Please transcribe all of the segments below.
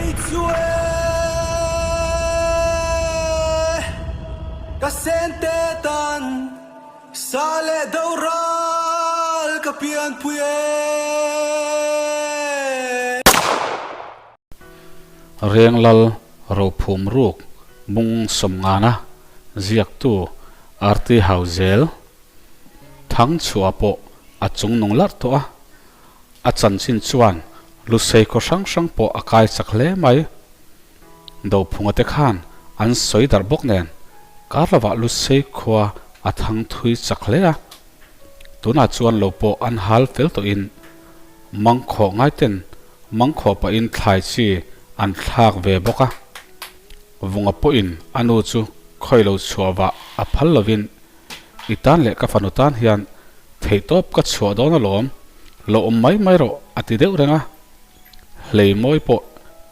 Kei chu e ka sente tan sa leh do ral ka pianpui e. Renglal Rophum Ruk Mung Sawmngana ziaktu RT Hauzel Thangchhuah pawh a chungnung larh tawh a. A chanchin chuan Lusei khaw hrang hrang pawh a kai chak hle mai. Dophunga te khan an sawi darh bawk nen kar lovah Lusei khua a thang thui chak hle a. Tunah chuan lo pawh an hal fel tawhin mangkhawh ngaiten mangkhawh pahin thlai chi an thlak ve bawk a. Vunga pawhin a nu chu khawi lo chhuah vah a phal lovin I tan leh ka fanu tan hian theihtawp ka chhuah dawn alawm, lo awm mai mai rawh a ti deuh reng a. Hlei mawi pawh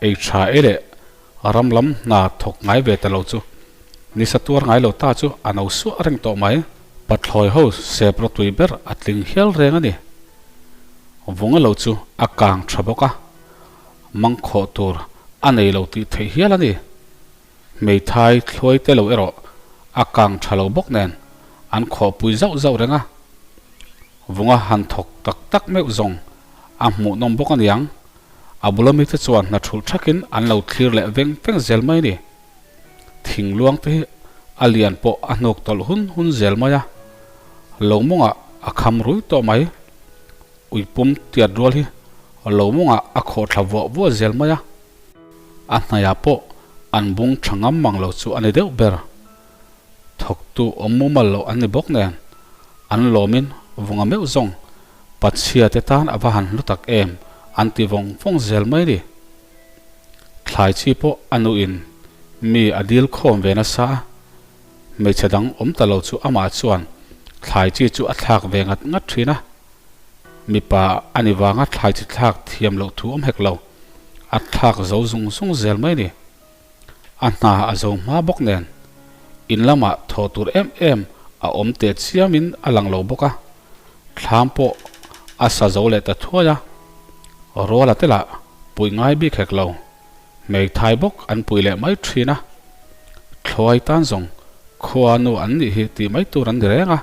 ei tha ei leh ram lam hna thawk ngai ve ta lo chu nisa tuar ngai lo ta chu a no suah reng tawh mai. Pathlawi ho sep rawtui ber a tling hial reng a ni. Vunga lo chu a kang tha bawk a, mangkhawh tur a nei lo tih theih hial a ni. Hmeithai thluai te lo erawh a kang tha lo bawk nen an khawhpui zauh zauh reng a, vunga han thawk tak tak meuh zawng a hmuhnawm bawk aniang. A bula mite chuan hna thulh thakin an lo thlir leh veng veng zel mai a ni. Thing luang te hi a lian pawh a hnuk tawlh hun hun zel mai a, lo mawngah a kham rui tawh mai. Uipum tiat rual hi lo mawngah a khawh thla vuah vuah zel mai a. A hnaiah pawh an bung tha ngam mang lo chu a ni deuh ber. Thawktu awm mumal loh an ni bawk nen, an lawmin vunga meuh zawng Patchhia te tan a va han hlu tak em an ti vawng vawng zel mai ni. Thlai chi pawh a nuin mi a dil khawm ve nasa a, hmeichhe dang awm ta lo chu amah chuan thlai chi chu a thlak ve ngat ngat thin a. Mipa a ni vanga thlai chi thlak thiam loh thu awm hek lo. A thlak zo zung zung zel mai ni. A hna a zo hma bawk nen in lamah thawh tur em em a awm teh chiamin a lang lo bawk a, thlam pawh a sa zo leh ta thuai a, Ruala te lah puih ngai bik hek lo, hmeithai bawk an puih leh mai thin a, thluai tan zawng khua nu an nih hi tih mai tur an ni reng a,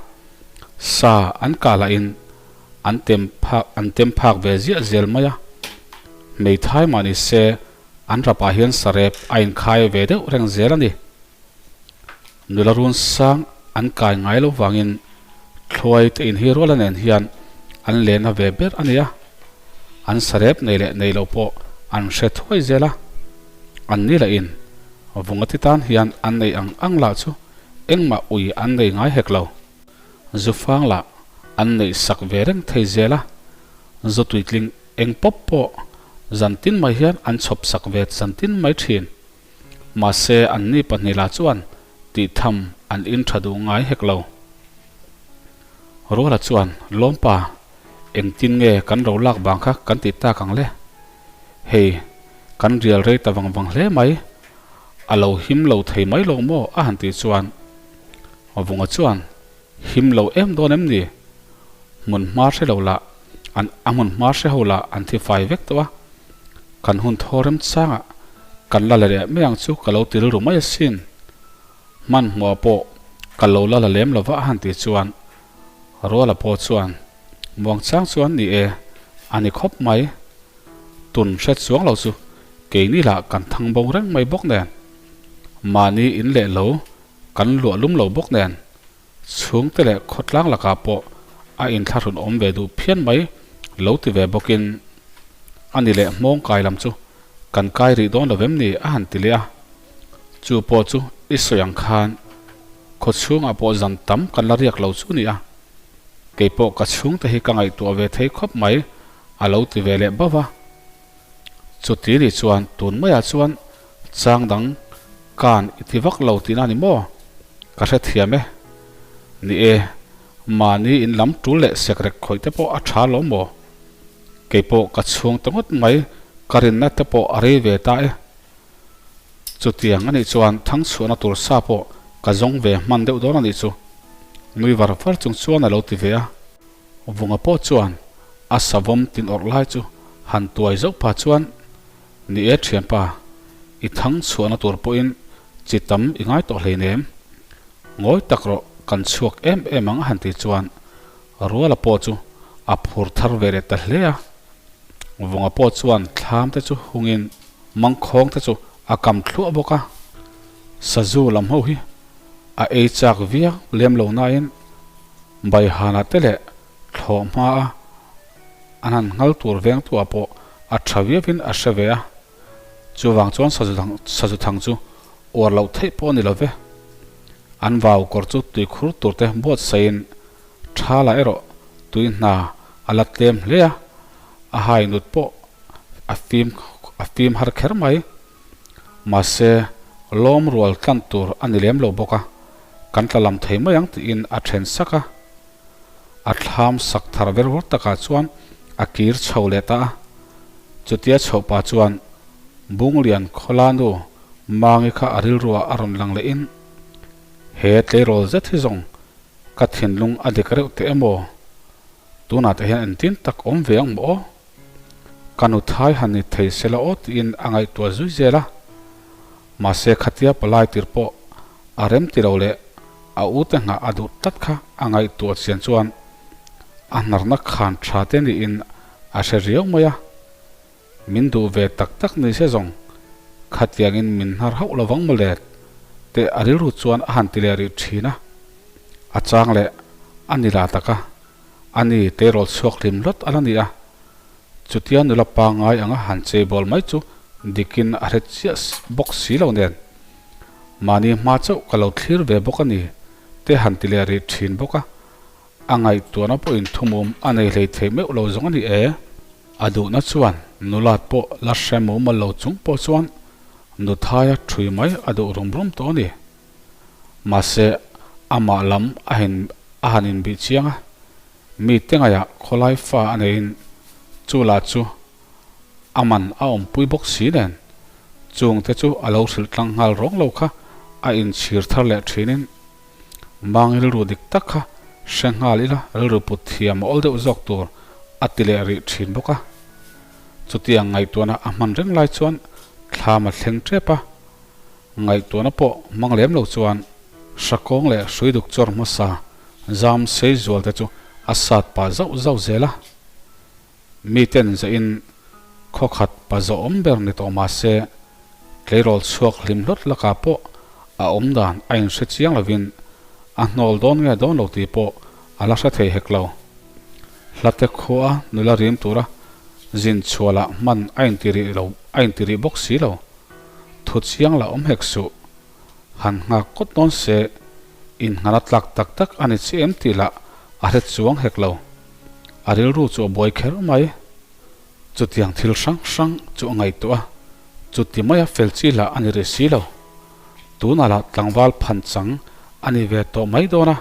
sa an kah lahin An tem phak an tem phak ve ziah zel mai a, hmeithai mah ni se an rapah hian sarep a inkhai ve deuh reng zel a ni. Nula run sang an kai ngai lo vangin thluai te in hi ruala nen hian an lehna ve ber a ni a, an sarep nei leh nei lo pawh an hre thuai zel a, an ni lahin vunga ti tan hian an nei ang ang lah chu engmah ui an nei ngai hek lo. Zufang lah an neih sak ve reng thei zel a, zu tuitling eng pawp pawh zan tin mai hian an chhawp sak ve zan tin mai thin. Mahse anni pahnihlah chuan tih tham an in tha duh ngai hek lo. Ruala chuan, Lawmpa, engtin nge kan ro lak vang kha kan tih tak ang le? Hei, kan rial rei ta vang vang hle mai, a lo him lo thei mai lo maw? a han tih chuan, Vunga chuan, Him lo em dawn em ni? Hmun hma hre lo lah, an a hmun hma hre ho lah an thi fai vek tawh a. Kan hun thaw remchangah kan la la leh mai ang chu ka lo ti rilru mai asin. Hmanhmawh pawh ka lo la la lem lo va a han tih chuan Ruala pawh chuan muangchang chuan ni e, a ni khawp mai. Tun hre chuang lo chu keini lah kan thang bo reng mai bawk nen. Mahni in leh lo Kan luah lum lo bawk nen, chhungte leh khawtlang lakah pawh a inthlahrun awm ve duh phian mai lo ti ve bawkin a ni leh hmawng kai lam chu kan kai rih dawn lo vem ni a han ti leh a. Chu pawh chu i sawi ang khan khaw chhungah pawh zan tam kan la riak lo chu ni a, kei pawh ka chhungte hi ka ngaihtuah ve thei khawp mai a lo ti ve leh bauh a. Chuti ni chuan tun maiah chuan chang dang kan i ti vak lo tihna ni maw? Ka hrethiam e. Ni e, mahni in lam tul leh sekrek khawih te pawh a tha lo maw? Kei pawh ka chhung ta ngawt mai, ka rinna te pawh a rei ve ta e. Chutiang anih chuan thangchhuahna tur sa pawh ka zawng ve hman deuh dawn anih chu. Nui var var chung chuan a lo ti ve a. Vunga pawh chuan a savawm tin awrh lai chu han tuai zauh pah chuan, Ni e thianpa. I thang chhuahna tur pawhin chi tam i ngai tawh hleinem. Ngawi tak rawh, kan chhuak em em ang a han tih chuan Ruala pawh chu a phur thar ve leh ta hle a. Vunga pawh chuan thlam te chu hungin mangkhawng te chu a kam thluah bawk a. Sazu lam ho hi a ei chak viau lem lo nain Baihana te leh thlawh hma a an han nghal tur vengtu ah pawh a tha viauin a hre ve a. Chuvang chuan sazu thang chu uar loh theih pawh a ni lo ve. An vau kawr chu tuikhur tur te buatsaiin tha lah erawh tui hna a la tlem hle a, a hai nut pawh a fim a fim har kher mai. Mahse, lawm rual tlan tur a ni lem lo bawk a, kan tla lam thei mai ang tiin a then sak a. A thlam sak thar ver vawr takah chuan a kir chho leh ta a. Chutia chhoh pah chuan Bunglian khawla nu Mangi kha a rilruah a rawn lang lehin, He tleirawl zet hi zawng ka thinlung a dik reuh teh emaw? Tunah te hian engtin tak awm ve ang maw aw? Ka nu thai han ni thei se la aw tiin a ngaihtuah zui zel a. Mahse khatia palai tir pawh a rem ti lo leh a u te nghah a duh tlat kha a ngaihtuah chian chuan a hnarna khan tha te niin a hre riau mai a. Min duh ve tak tak ni se zawng khatiangin min hnar hauh lovang mawle teh a rilru chuan a han ti leh rih thin a. A chang leh a ni la tak a, a ni tleirawl chhuak hlim hlawt a la ni a. Chutia nula pangngai anga han cheibawl mai chu dikin a hre chiah bawk si lo nen. Mahni hma chauh ka lo thlir ve bawk a ni te han ti leh rih thin bawk a, a ngaihtuahna pawhin thumum a nei hlei thei meuh lo zawng a ni e. A duhna chuan nulat pawh la hre mumal lo chung pawh chuan nuthaia thui mai a duh rum rum tawh a ni. Mahse, amah lam a in a han inbih chiang a, mite ngaihah khawlai fa a neiin chu lah chu a man a awmpui bawk si nen, chungte chu a lo hrilh tlang nghal rawng lo kha a inchhir thar leh thinin Mang rilru dik tak kha hre nghal ila rilru put thiam a awl deuh zawk tur a ti leh rih thin bawk a. Chutiang ngaihtuahna a hman reng lai chuan thlam a thleng tep a, ngaihtuahna pawh hmang lem lo chuan hrakawng leh hruiduk chawr hmasa zam sei zual te chu a sat pah zauh zauh zel a. Miten zahin khawkhat pa zawhawm ber ni tawh mah se, tleirawl chhuak hlim hlawt lakah pawh a awm dan a inhre chiang lovin a hnawl dawn nge dawn lo tih pawh a la hre thei hek lo. Hlate khua nula rim tura zin chhualah hman a inti rih lo a inti rih bawk si lo. Thu chiang la awm hek suh. Han nghak kawt dawn se innghala tlak tak tak a ni chiah em tih lah a hre chuang hek lo. A rilru chu a buai kher mai. Chutiang thil hrang hrang chu a ngaihtuah a, chuti maia fel chi lah a ni rih si lo. Tunah lah tlangval phan chang a ni ve tawh mai dawn a,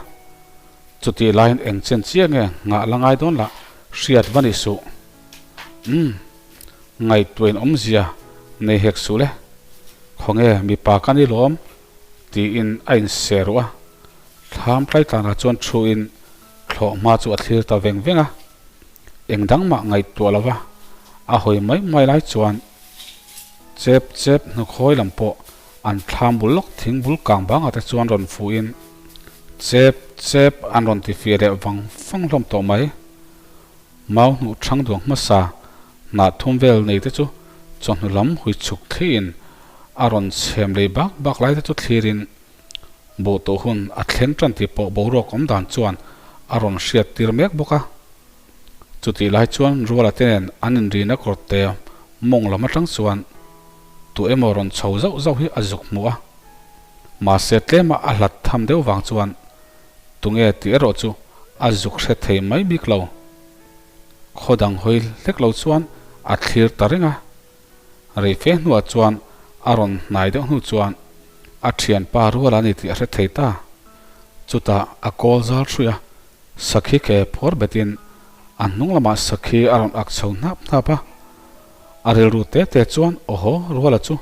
chutih laiin eng chen chiah nge nghah la ngai dawn lah hriat va ni suh. Umm, ngaihtuahin awmzia nei hek suh le, khawnge mipa ka ni lawm tiin a inse ruh a, thlam tlaitlanah chuan thuin thlawh hma chu a thlir ta veng veng a. Eng dang mah ngaihtuah lova a hawi mai mai lai chuan chep chep hnukhawi lam pawh an thlam bul lawk thing bul kang bangah te chuan rawn fuhin chep chep an rawn ti fiah leh vang vang hlawm tawh mai. Mau hnuh thang duang hmasa hnah thum vel nei te chu chawhnu lam hui chhuk thliin a rawn chhem lei bak bak lai te chu thlirin Buh tawh hun a thleng tan tih pawh boruak awm dan chuan a rawn hriat tir mek bawk a. Chutih lai chuan Ruala te nen an inrina kawr te mawng lam atang chuan tu emaw rawn chho zauh zauh hi a zuk hmu a. Mahse tlema a hlat tham deuh vang chuan tunge tih erawh chu a zuk hre thei mai bik lo. Khaw dang hawi hlek lo chuan a thlir ta reng a. Rei fe hnuah chuan a rawn hnai deuh hnu chuan a thianpa rual a ni tih a hre thei ta. Chutah a kawl zal hruih a, sakhi ke phuar betin a hnung lamah sakhi a rawn ak chho hnap hnap a. A rilru te te chuan awhaw ruala chu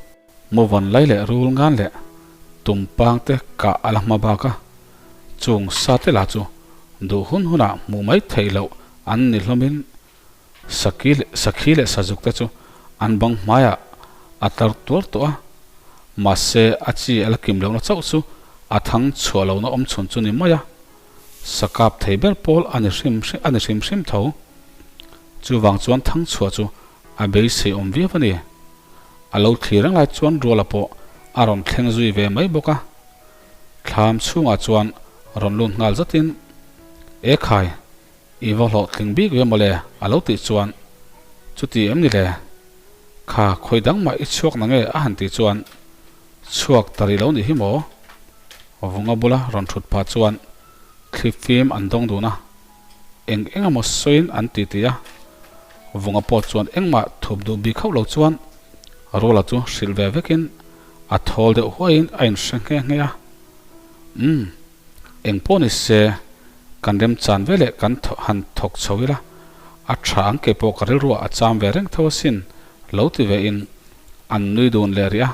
muvawn lai leh rul ngan leh tumpang te kah a la hma bak a, chung sa te lah chu duh hun hunah hmuh mai theih loh an ni hlawmin Sakhi leh sakhi leh sazuk te chu an bang hmaiah a tlar tuar tawh a. Mahse, a chi a la kim lohna chauh chu a thang chhuah lohna awm chhun chu ni mai a, sakap thei ber pawl a ni hrim a ni hrim hrim tho. Chuvang chuan thang chhuah chu a beisei awm viau a ni. A lo thlir reng lai chuan Ruala pawh a rawn thleng zui ve mai bawk a. Thlam chhungah chuan rawn lut nghal zatin, E khai, i va hlawhtling bik ve mawle a lo tih chuan, Chuti em ni le? Kha khawi dang mah i chhuak na nge a han tih chuan, Chhuak ta rih lo nih hi maw? Vunga bula rawn thut phah chuan thli fim an dawng dun a, eng eng emaw sawiin an ti ti a. Vunga pawh chuan engmah thup duh bik hauh lo chuan Ruala chu hrilh ve vekin a thawl deuh huaiin a inhre nghe nghe a. Umm, eng pawh ni se, kan remchan ve leh kan han thawk chho ila, a tha ang kei pawh ka rilruah a cham ve reng tho asin, lo ti ve in an nui dun leh rih a.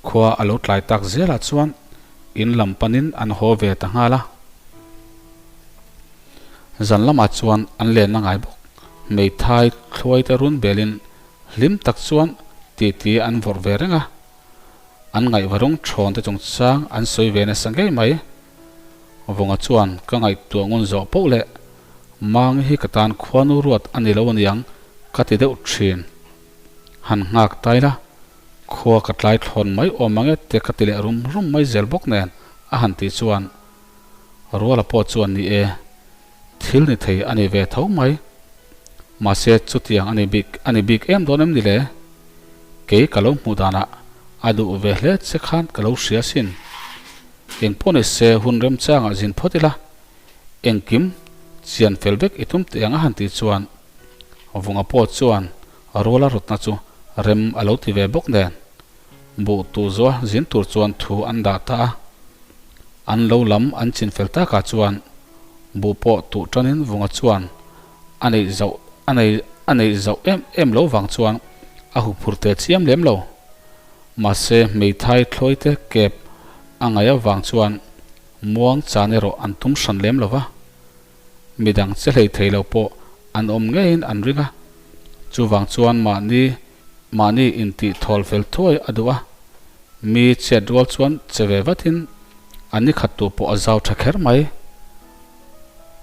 Khua a lo tlai tak zelah chuan in lam panin an haw ve ta nghal a. Zan lamah chuan an lenna ngai bawk. Hmeithai thluai te run belin hlim tak chuan titi an vawrh ve reng a. An ngaihvarung thawn te chungchang an sawi ve nasa ngei mai. Vunga chuan ka ngaihtuah ngun zawh poh leh Mangi hi ka tan khuanu ruat a ni lo aniang ka ti deuh thin. Han nghak tai la, khua ka tlai thlawn mai awm ang e te ka ti leh rum rum mai zel bawk nen a han tih chuan Ruala pawh chuan ni e, thil ni thei a ni ve tho mai. Mahse chutiang a ni bik a ni bik em dawn em ni le? Kei ka lo hmuh danah a duh ve hle che khan ka lo hria sin. Engpawh ni se hun remchangah zin phawt ila, engkim chian fel vek i tum teh ang a han tih chuan Vunga pawh chuan Ruala rawtna chu rem a lo ti ve bawk nen. Buh tuh zuah zin tur chuan thu an dah ta a. An lo lam an chin fel takah chuan buh pawh tuh tanin Vunga chuan a neih zauh a nei a neih zauh em em lo vang chuan a huphur teh chiam lem lo. Mahse hmeithai thlawi te kep a ngaih avang chuan muang chan erawh an tum hran lem lo va. Midang che hlei thei lo pawh an awm ngeiin an ring a. Chuvang chuan mahni Mahni intih thawl fel thuai a duh a, mi chet rual chuan che ve vatin a ni khat tu pawh a zau tha kher mai.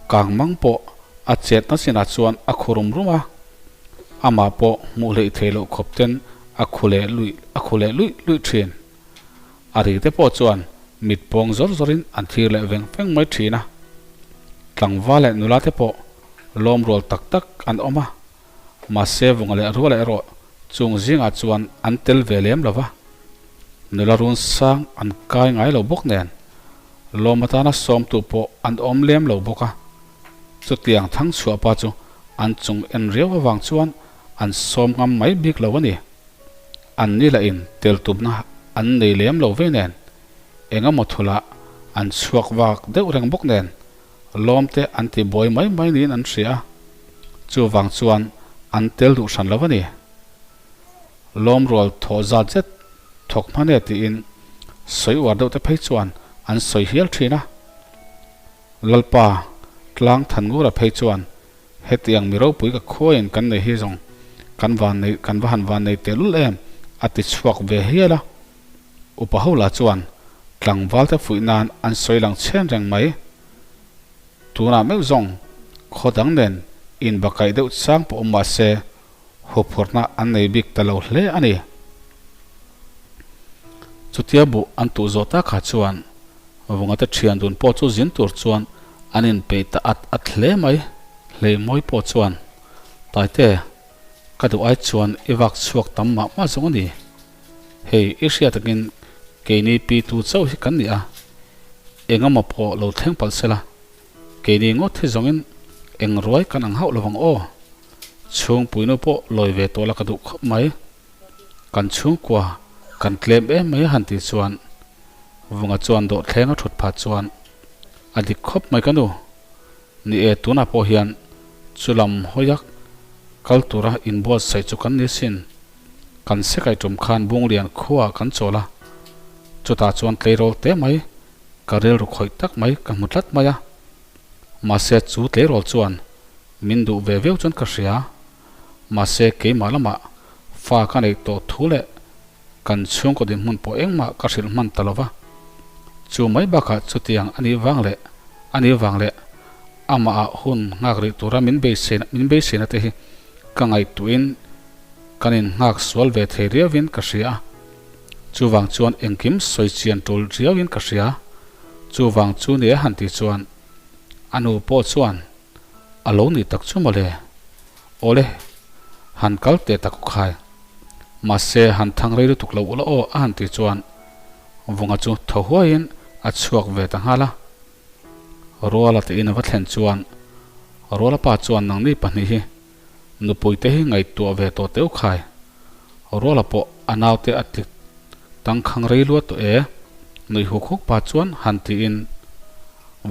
Kang mang pawh a chetna chinah chuan a khu rum rum a, amah pawh hmuh hleih thei loh khawp ten a khu leh luih a khu leh luih luih thin. A ri te pawh chuan mit pawng zawr zawrin an thlir leh veng veng mai thin a. Tlangval leh nula te pawh lawm rual tak tak an awm a. Mahse vunga leh ruala erawh chung zingah chuan an tel ve lem lo va, nula run sang an kai ngai lo bawk nen lawm atana sawmtu pawh an awm lem lo bawk a. Chutiang thang chhuah pa chu an chung en riau avang chuan an sawm ngam mai bik lo a ni. An ni lahin tel tumna an nei lem lo ve nen engemaw thulah an chhuak vak deuh reng bawk nen Lawmte an ti buai mai mai niin an hria a, chuvang chuan an tel duh hran lo a ni. Lawm rual thawh zat zet thawk hman e tiin sawi uar deuh te phei chuan an sawi hial thin a. Lalpa tlang than ngura phei chuan hetiang mi ropui ka khuaiin kan nei hi zawng kan van nei kan va han van nei tehlul em a ti chhuak ve hial a. Upa ho lah chuan tlangval te fuih nan an sawi lang chhen reng mai. Tunah meuh zawng khaw dang nen inbakaih deuh chang pawh awm mah se huphurhna an nei bik ta lo hle a ni. Chutia buh an tuh zawh takah chuan Vunga te thian dun pawh chu zin tur chuan an inpeih ta at at hle mai. Hleimawi pawh chuan Taite, ka duh ai chuan i vak chhuak tam mah mah zawng a ni. Hei, i hriat takin keini pi tu chauh hi kan ni a, engemaw pawh lo thleng palh sela, keini ngawt hi zawngin eng ruai kan ang hauh lovang aw. Chhungpuinu pawh lawi ve tawh la ka duh khawp mai. Kan chhungkua kan tlem em mai a han tih chuan Vunga chuan dawhthleng a thut phah chuan a dik khawp mai ka nu. Ni e, tunah pawh hian chulam hawiak kal tura inbuatsaih chu kan ni sin. Kan sekai tum khan Bunglian khuaah kan chawl a, chutah chuan tleirawl te mai ka rilru khawih tak mai ka hmu tlat mai a. Mahse chu tleirawl chuan min duh ve viau chuan ka hria. Mahse keimah lamah fa ka neih tawh thu leh. Kan chhungkaw dinhmun pawh engmah ka hrilh hman ta lo va. Chu mai bakah chutiang a nih vang leh a nih vang leh amah ah hun nghak rih tura min beisei min beiseina te hi ka ngaihtuahin kan innghak sual ve thei riauin ka hria a. Chuvang chuan engkim sawi chian tul riauin ka hria. Chuvang chu nia han tih chuan a nu pawh chuan a lo nih tak chu mawle. Awle, han kal teh tak u khai. Mahse han thang rei lutuk lo ula aw a han tih chuan Vunga chu thaw huaiin a chhuak ve ta nghal a. Ruala tiin a va thlen chuan Ruala pa chuan nangni pahnih hi Nupuite hi ngaihtuah ve tawh teuh khai. Ruala pawh a naute a tlik tangkhang rei luat tawh e. Nui huk huk pa chuan han tiin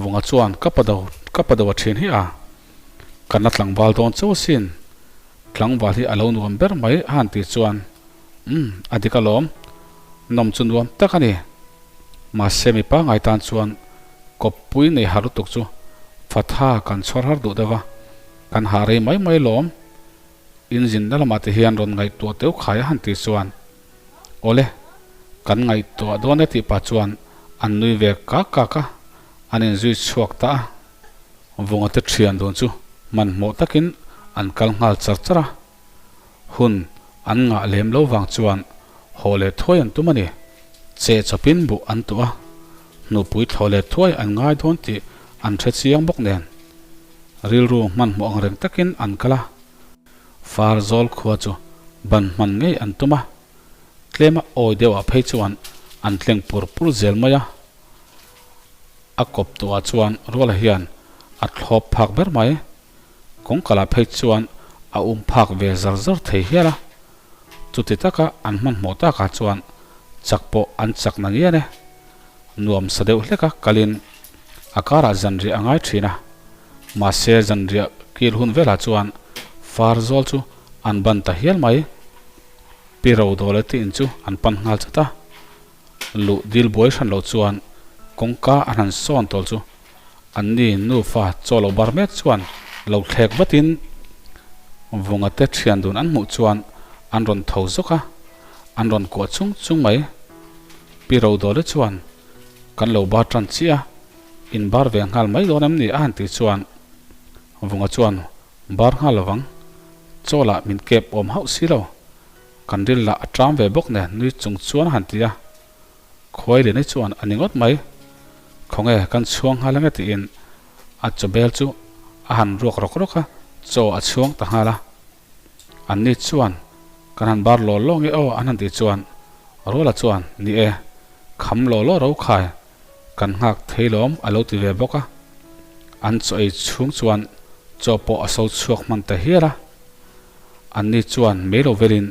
Vunga chuan ka pa do ka pa do a thin hi a. Kan la tlangval dawn chauh asin. Tlangval hi a lo nuam ber mai a han tih chuan umm a dik alawm. Nawm chu nuam tak a ni. Mahse mipa ngai tan chuan kawppui nei har lutuk chu fatha kan chhawr har duh deuh a, kan hah rei mai mai lawm. Inzinna lamah te hian rawn ngaihtuah teuh khai a han tih chuan, Awle, kan ngaihtuah dawn e tih pah chuan an nui ve kak kak a, an inzui chhuak ta a. Vunga te thian dun chu hmanhmawh takin an kal nghal char char a. Hun an ngah lem lo vang chuan haw leh thuai an tum a ni. Che chawpin buh an tuh a, hnupui thlawh leh thuai an ngai dawn tih an hre chiang bawk nen. Rilru hmanhmawh ang reng takin an kal a, far zawl khua chu ban hman ngei an tum a, tlema awi deuhah phei chuan an tleng pur pur zel mai a. A kawp tuah chuan Ruala hian a thlawp phak ber mai. Kawngkalah phei chuan a um phak ve zar zar thei hial a, chuti taka an hmanhmawh takah chuan chak pawh an chak na ngian e. Nuam sa deuh hleka kalin a karah zanriah a ngai thin a, mahse zanriah kil hun velah chuan far zawl chu an ban ta hial mai. Pi Rodawla te in chu an pan nghal chat a. Luh dil buai hran lo chuan kawngka an han sawn tawl chu anni nufa chaw lo bar mek chuan lo thlek vatin Vunga te thian dun an hmuh chuan an rawn tho zawk a, an rawn kuah chung chung mai. Pi Rodawle chuan kan lo bar tan chiah a, in bar ve nghal mai dawn em ni a han tih chuan Vunga chuan bar nghal lovang, chaw lah min kep awm hauh si lo. Kan ril lah a ṭam ve bawk nen nui chung chuan a han ti a, Khuai Liani chuan a ni ngawt mai. Khawnge kan chhuang nghal ange tiin a chaw bel chu a han ruak rawk rawk a, chaw a chhuang ta nghal a. Anni chuan kan han bar law law nge aw an han tih chuan Ruala chuan ni e, kham law law ro khai, kan nghak thei lawm a lo ti ve bawk a. An chaw ei chhung chuan chaw pawh a so chhuak hman ta hial a. Anni chuan mei lo velin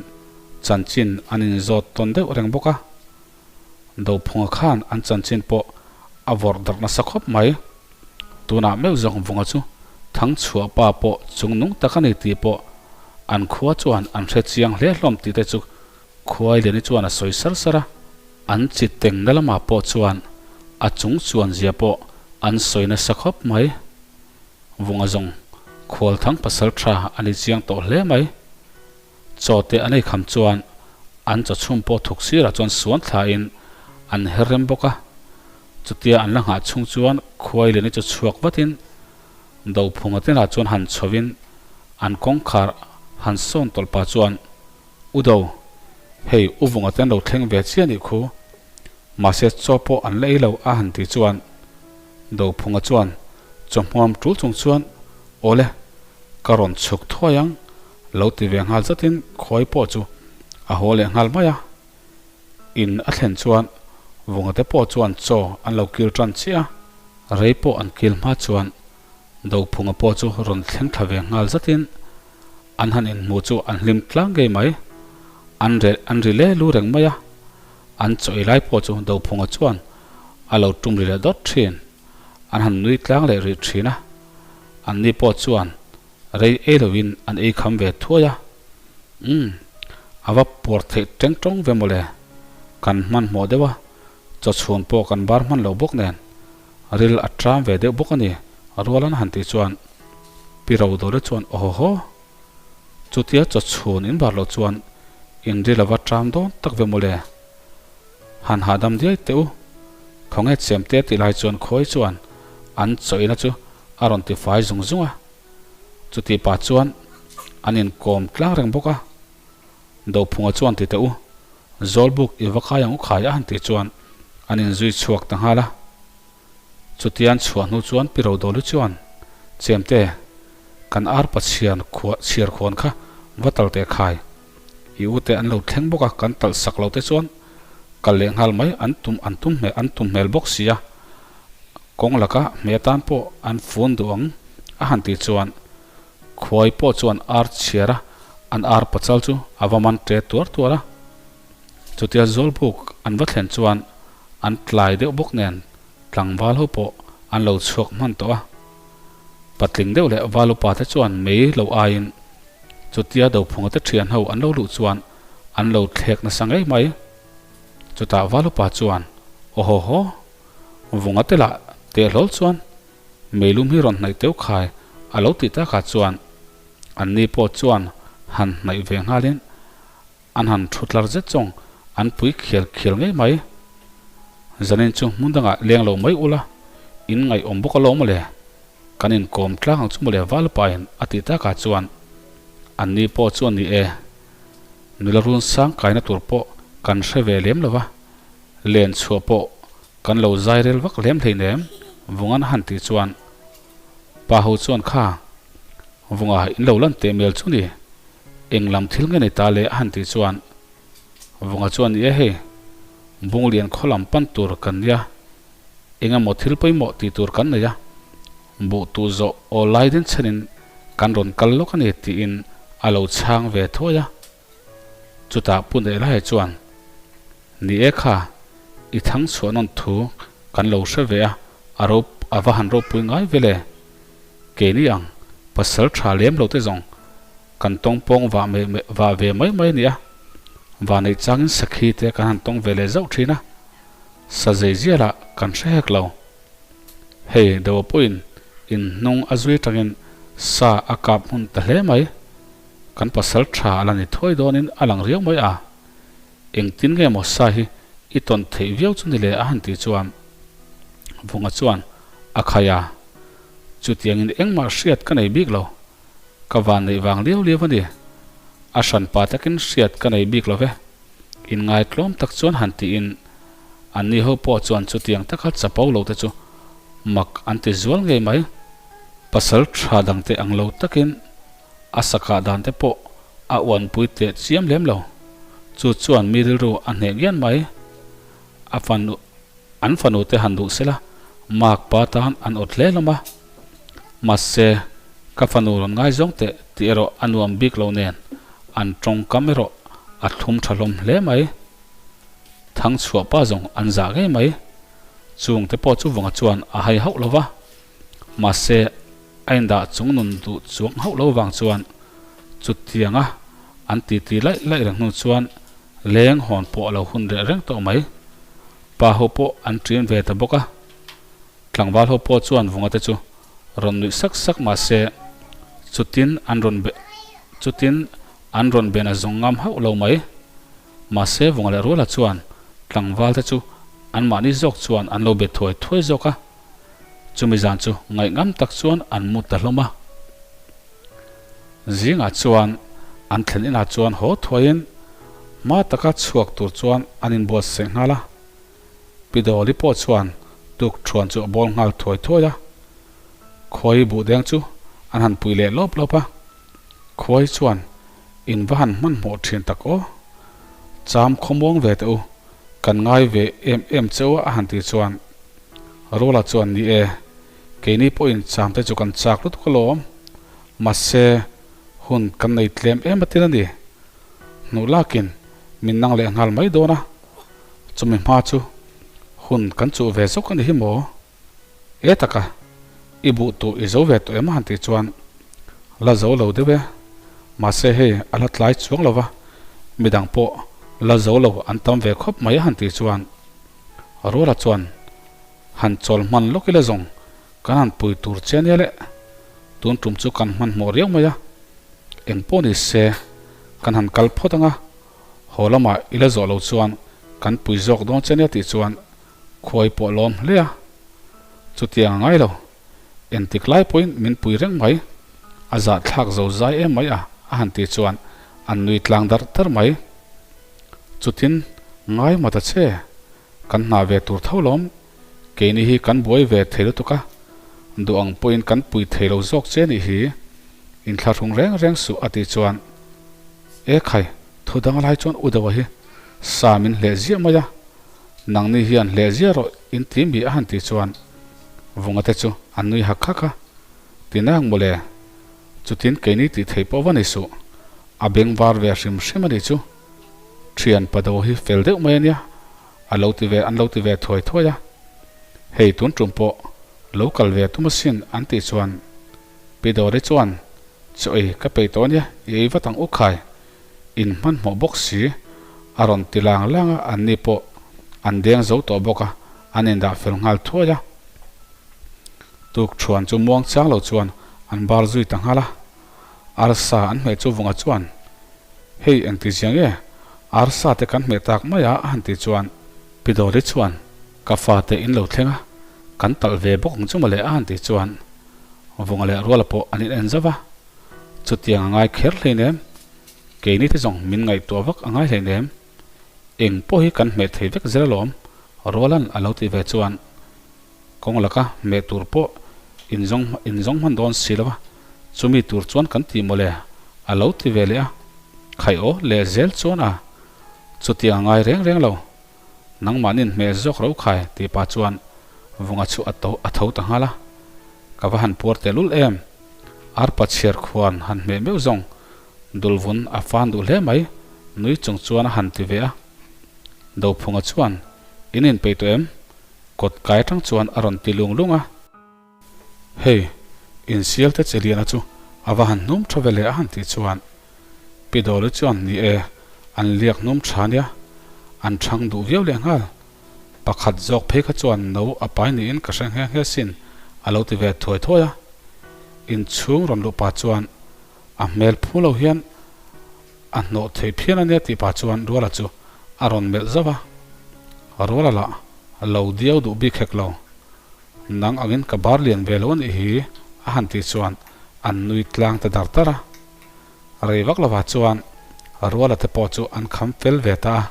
chanchin an inzawt tawn deuh reng bawk a. Dophunga khan an chanchin pawh a vawrh darh nasa khawp mai. Tunah meuh zawng vunga chu Thangchhuah pa pawh chungnung tak a ni tih pawh an khua chuan an hre chiang hle hlawm tih te chu Khuailiani chuan a sawi sar sar a. An chi tengna lamah pawh chuan a chung chuan zia pawh an sawi nasa khawp mai. Vunga zawng Khualthang pasal tha a ni chiang tawh hle mai. Chaw te an ei kham chuan an chaw chhum pawh thuk sirah chuan suan thlain an her rem bawk a. Chutia an la nghah chhung chuan Khuailiani chu chhuak vatin Dophunga tenah chuan han chhovin an kawngkhar han sawn tawlh pah chuan U Do, hei U Vunga te an lo thleng ve chiah nih khu. Mahse chaw pawh an la ei lo a han tih chuan Dophunga chuan chawhmuam tul chung chuan Awle, ka rawn chhuk thuai ang lo ti ve nghal zatin khawi pawh chu a haw leh nghal mai a. In a thlen chuan Vunga te pawh chuan chaw an lo kil tan chiah a, rei pawh an kil hma chuan Dophunga pawh chu rawn thleng thla ve nghal zatin an han inhmu chu an hlim tlang ngei mai. An reh an ri le lu reng mai a. An chaw ei lai pawh chu Dophunga chuan a lo tum ri leh dawt thin. An han nui tlang leh rih thin a. Anni pawh chuan rei ei loin an ei kham ve thuai a. Umm, a va puar theih teng tawng ve mawle. Kan hmanhmawh deuh a, chaw chhun pawh kan bar hman lo bawk nen. Ril a ṭam ve deuh bawk a ni, Rualan han tih chuan Pi Rodawle chuan aw haw haw. Chutia chaw chhun in bar loh chuan in ril a va ṭam dawn tak ve mawle. Han hahdam diai teh u. Khawnge chemte tih lai chuan khawi chuan an chawina chu a rawn ti fai zung zung a. Chuti pah chuan an inkawm tlang reng bawk a. Dophunga chuan ti teh u, Zawlbuk i va kai ang u khai a han tih chuan an inzui chhuak ta nghal a. Chutian chhuah hnu chuan Pi Rodawli chuan, Chemte, kan arpa chhiar chhiar khawn kha va tal teh khai. I ute an lo thleng bawk a, kan talh sak lo te chuan kal leh nghal mai an tum an tum hmel an tum hmel bawk si a. Kawng laka hme atan pawh an fun duh ang a han tih chuan Khuai pawh chuan ar chhiar a, an ar pachal chu a va man ṭe tuar tuar a. Chutia Zawlbuk an va thlen chuan an tlai deuh bawk nen tlangval ho pawh an lo chhuak hman tawh a. Patling deuh leh val upa te chuan mei lo aiin chutia Dophunga te ṭhian ho an lo luh chuan an lo thlek nasa ngei mai. Chutah val upa chuan, Aw haw haw, vunga te lah teh hlawl chuan Meilum hi rawn hnaih teuh khai a lo tih takah chuan anni pawh chuan han hnaih ve nghalin an han thu tlar zet zawng an pui khial khial ngei mai. Zanin chu hmun dangah leng lo mai ula, in ngaihawm bawk alawm mawle, kan inkawm tlang ang chu mawle Valupain a tih takah chuan anni pawh chuan ni e, nula run sang kaina tur pawh kan hre ve lem lo va, len chhuah pawh Kan lo zai rel vak lem hleinem, Vungan a han tih chuan pa ho chuan kha Vunga in lo lan teh mel chu ni, eng lam thil nge ni ta le a han tih chuan Vunga chuan ni e hei, Bunglian khaw lam pan tur kan nia, eng emaw thil pawimawh tih tur kan nei a, buh tuh zawh aw lai din chhenin kan rawn kal lawk a ni tiin a lo chhang ve thuai a. Chutah Pu Nehlaia chuan, Ni e kha, i thang chhuah nawn thu kan lo hre ve a, a ro a va han ropui ngai ve le. Keini ang, pasal tha lem lo te zawng kan tawng pawng vah mai vah ve mai mai a ni a, vah neih changin sakhi te kan han tawng ve leh zauh thin a, sa zei zialah kan hre hek lo. Hei deuh pawhin in hnung a zui tangin sa a kap hmun ta hle mai. Kan pasal tha a la ni thuai dawnin a lang riau mai a, engtin nge maw sa hi i tawn theih viau chu ni le a han tih chuan Vunga chuan a khai a, chutiangin engmah hriat ka nei bik lo, ka van neih vang liau liau a ni, a hran pa takin hriat ka nei bik lo ve, inngai tlawm tak chuan han tiin anni ho pawh chuan chutiang taka chapo lo te chu mak an ti zual ngei mai, pasal tha dangte ang lo takin. A sakah dan te pawh a uanpui teh chiam lem lo. Chu chuan mi rilru a hneh ngian mai. A fanu an fanu te han duh sela mark pa tan an awt hle hlawm a. Mahse, ka fanu rawn ngaizawng teh tih erawh a nuam bik lo nen an tawngkam erawh a thlum tha hlawm hle mai. Thangchhuah pa zawng an zah ngei mai. Chung te pawh chu vawng a chuan a hai hauh lo va. Mahse, a indah chung nun duh chuang hauh lo vang chuan chutianga an titi laih laih reng hnu chuan leng hawn pawh a lo hun reh reng tawh mai. Pa ho pawh an ṭin ve ta bawk a. Tlangval ho pawh chuan vunga te chu rawn nuih sak sak mahse chutin an rawn be chutin an rawn ben a zawng ngam hauh lo mai. Mahse vunga leh ruala chuan tlangval te chu anmahni zawk chuan an lo be thuai thuai zawk a. Chumi zan chu ngaihngam tak chuan an mu ta hlawm a. Zingah chuan an thlen inah chuan haw thuaiin hma taka chhuak tur chuan an inbuatsaih nghal a. Pi Dawli pawh chuan tuk thuan chu a bawl nghal thuai thuai a. Khuai buhdeng chu an han pui leh lawp lawp a. Khuai chuan in va han hmanhmawh thin tak aw. Cham khawmuang ve teh u. Kan ngai ve em em cheu a a han tih chuan Rola chuan ni e, keini pawhin cham te chu kan chak lutuk alawm, mahse hun kan nei tlem em atin a ni. Hnuh lakin min nang leh nghal mai dawn a, chumi hma chu hun kan chuh ve zawk a ni hi maw? E taka, i buh tuh i zo ve tawh em a han tih chuan la zo lo deuh e, mahse hei a la tlai chuang lo va, midang pawh la zo lo an tam ve khawp mai a han tih chuan Ruala chuan han chawl hman lawk ila zawng kan han pui tur che ania le, tun tum chu kan hmanhmawh riau mai a, eng pawh ni se kan han kal phawt ang a, haw lamah i la zawh lo chuan. Kan pui zawk dawn che nia tih chuan khuai pawh lawm hle a. Chutiang a ngai lo. Entik lai pawhin min pui reng mai. A zahthlak zo zai em mai a, a han tih chuan an nui tlang dar dar mai. Chutin ngai mawt a che. Kan hna ve tur tho lawm. Keini hi kan buai ve thei lutuk a. Duh ang pawhin kan pui thei lo zawk che nih hi. Inthlahrung reng reng suh a tih chuan E khai, thu dang lai chuan u deuha hi sa min hleh ziah mai a. Nangni hian hleh ziah rawh in ti mi a han tih chuan Vunga te chu an nui hak hak a. Tinang mawle, chutin keini tih thei pawh va ni suh. A beng var ve hrim hrim a nih chu. Thian pa do hi fel deuh mai a nia, a lo ti ve an lo ti ve thuai thuai a. Hei tun tum pawh lo kal ve tum asin an tih chuan Pi Dawri chuan Chaw ei ka peih tawh a nia, i ei vat ang u khai. In hmanhmawh bawk si a rawn ti lang lang a, anni pawh an deng zo tawh bawk a, an indah fel nghal thuai a. Tuk thuan chu muang chang lo chuan an bar zui ta nghal a. Arsa an hmeh chu vunga chuan, Hei engti ziang e, arsa te kan hmeh tak mai a a han tih chuan Pi Dawri chuan, Ka fate in lo thleng a, kan talh ve bawk ang chu mawle a han tih chuan vunga leh ruala pawh an in en zauh a. Chutiang a ngai kher hleinem, keini te zawng min ngaihtuah vak a ngai hleinem. Eng pawh hi kan hmeh thei vek zel alawm, Rualan a lo tih ve chuan Kawng laka hmeh tur pawh inzawng inzawng hman dawn si lo a, chumi tur chuan kan ti mawle a lo ti ve leh a, khai aw leh zel chuan a, chutiang a ngai reng reng lo, nangmahnin hmeh zawk ro khai tih pah chuan vunga chu a to a tho ta nghal a, ka va han puar tehlul em, arpa chhiar khuan han hmeh meuh zawng dulvun a fan duh hle mai, nui chung chuan a han ti ve a, Dophunga chuan in inpeih tawh em? Kawt kai atang chuan a rawn ti lung lung a. Hei, insial te che liana chu a va han hnum tha ve le a han tih chuan Pi Dawli chuan ni e, an liak hnum tha nia, an thang duh viau leh nghal. Pakhat zawk phei kha chuan no a pai niin ka hre nghe nghe sin a lo ti ve thuai thuai a. Inchhung rawn luh pah chuan a hmel phu lo hian A hnawh thei phian a nia tih pah chuan Ruala chu a rawn melh zauh a. Ruala lah lo diau duh bik hek lo. Nang angin ka bar lian ve lo a nih hi a han tih chuan an nui tlang ta dar dar a. Rei vak lovah chuan Ruala te pawh chu an kham fel ve ta a.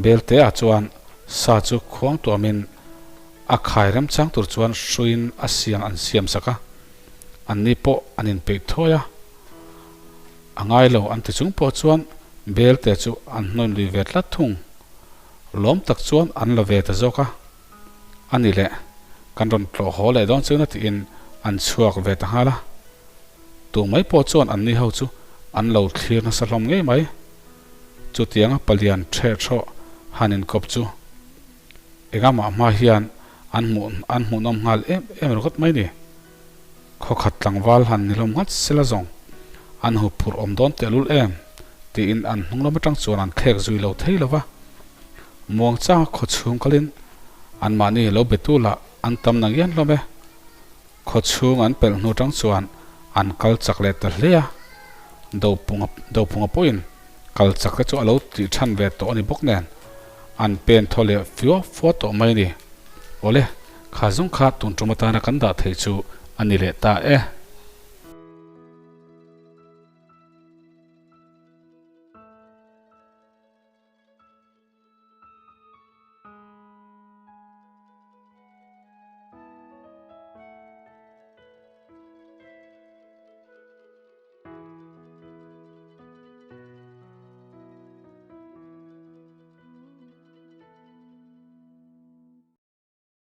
Belte ah chuan sa chu khuang tuamin a khai remchang tur chuan hruiin a siang an siam sak a. Anni pawh an inpeih thuai a. A ngai lo an ti chung pawh chuan Belte chu an hnawn lui ve tlat thung. Lawm tak chuan an la ve ta zawk a. A ni leh, kan rawn tlawh haw leh dawn chuan a tiin an chhuak ve ta nghal a. Tu mai pawh chuan anni ho chu an lo thlir nasa hlawm ngei mai. Chutianga palian ṭhehṭhawh han inkawp chu engamah hma hian an hmuh an hmuhnawm nghal em em ringawt mai ni. Khawkhat tlangval han ni hlawm nghat sela zawng an hu phurh awm dawn tehlul em? tiin an hnung lam atang chuan an thlek zui lo thei lova. Muangchanga khaw chhung kalin anmahni lo betu lah an tam na ngian hlawm e. Khaw chhung an pelh hnu tang chuan an kal chak leh ta hle a. Dophunga Dophunga pawhin kal chak te chu a lo tih than ve tawh a ni bawk nen an pen thaw leh fua fua tawh mai a ni. Awle, kha zung kha tun tum atana kan dah theih chu a ni leh ta e.